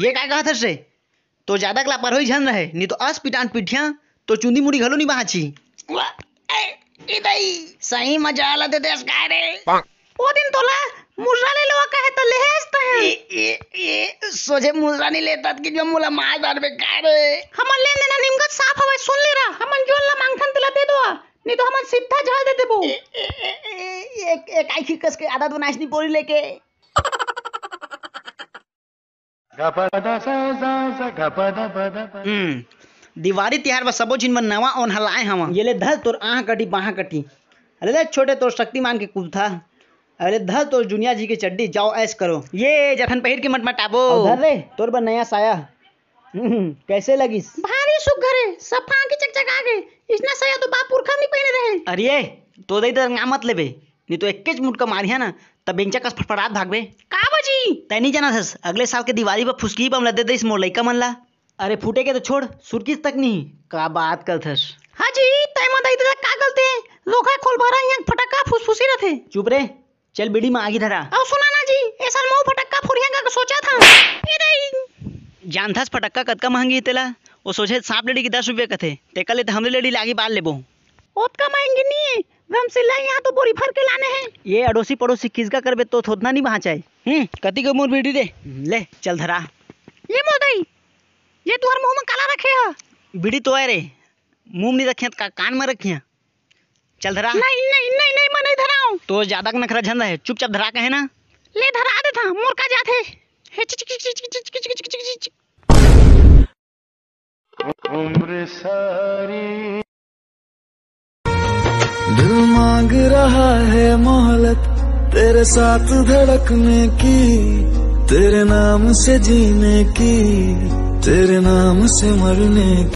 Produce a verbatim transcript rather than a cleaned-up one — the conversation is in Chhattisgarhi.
ये काय कहत हस रे? तो जादा के लापरवाही झन रहे, नहीं तो अस पिटान पिठिया तो चुंदी मुड़ी घलो नहीं बाँची। वाह, ए, ए दाई, सही मजा ला दे देस काय रे? ओ दिन तोला मुर्रा ले लेवा कहे त लेहेस तहे। ए, ए, ए, सोझे मुर्रा नहीं लेता कि जो मोला मार डारबे काय रे? हमन लेन देन निमगत साफ हवय, सुन ले रा, हमन जोन ला मांगथन तेला दे दो, नहीं तो हमन सीधा झाड़ दे देबो। ए, ए, ए, ए, ए, ए, काई खिकस के आदत बनाइस नहीं पोरी लेके। हम्म, दिवाली तिहार बर सबो झिन मन नवा ओन हलाए हवा। ये ले धर तोर आह कटी बाह कटी। अरे ले छोटे तोर शक्तिमान के कुर्ता। अरे धर तोर जुनिया जी के चड्डी, जाओ ऐश करो। ये जठन पहिर के मटमटाबो। अउ धर रे तोर बर नया साया। हम्म, कैसे लगिस? भारी सुग्घर हे, सफा के चकचका गे। इसना साया तो बाप पुरखा नहीं पहने रहे। अरे तो दई दर ना मत लेबे। नहीं तो एक्केच मुटका मारिहा ना, त बेंचा कस फटफटात भागबे। का बजी? तै नहीं जानत हस, अगले साल के दिवाली पर फुसकी बम ला दे देस मोर लइका मन ला। अरे फूटे के तो छोड़, सुरकिस तक नहीं। का बात करत हस? हाँ जी, तै मन दई दे का गलती हे? लोखा खोल भरा यहाँ फटक्का फुसफुसी रथे। चुप रे, चल बीड़ी में आगी धरा। अउ सुना ना जी, ए साल मऊ फटक्का फुरिया का सोचा था। ए दई। जानथस फटक्का कतका महंगी हे तेला? वो सोचे सांप लेडी के दस रुपया कथे, तेकर ले त हमरे लेडी लागी बाल लेबो। ओतका महंगी नहीं है, रमसिल्ला यहाँ तो बोरी भर के लाने हैं। ये अड़ोसी पड़ोसी किसका करबे तो थोतना नहीं बाँचाए। हम्म, कति के मोर बीड़ी दे। ले, चल धरा। ये मोर दई, ये तुहर मुंह में काला रखे है? बीड़ी तो है रे, मुंह में नहीं रखे त का कान में रखे है? चल धरा। नहीं, नहीं, नहीं, नहीं, मैं नहीं धराऊं। तो ज्यादा के नखरा झंदा है, चुपचाप धरा कहे ना। ले धरा दे था, मोर का जात है। हे चिक, चिक, चिक। दिल मांग रहा है मोहलत, तेरे साथ धड़कने की, तेरे नाम से जीने की, तेरे नाम से मरने की।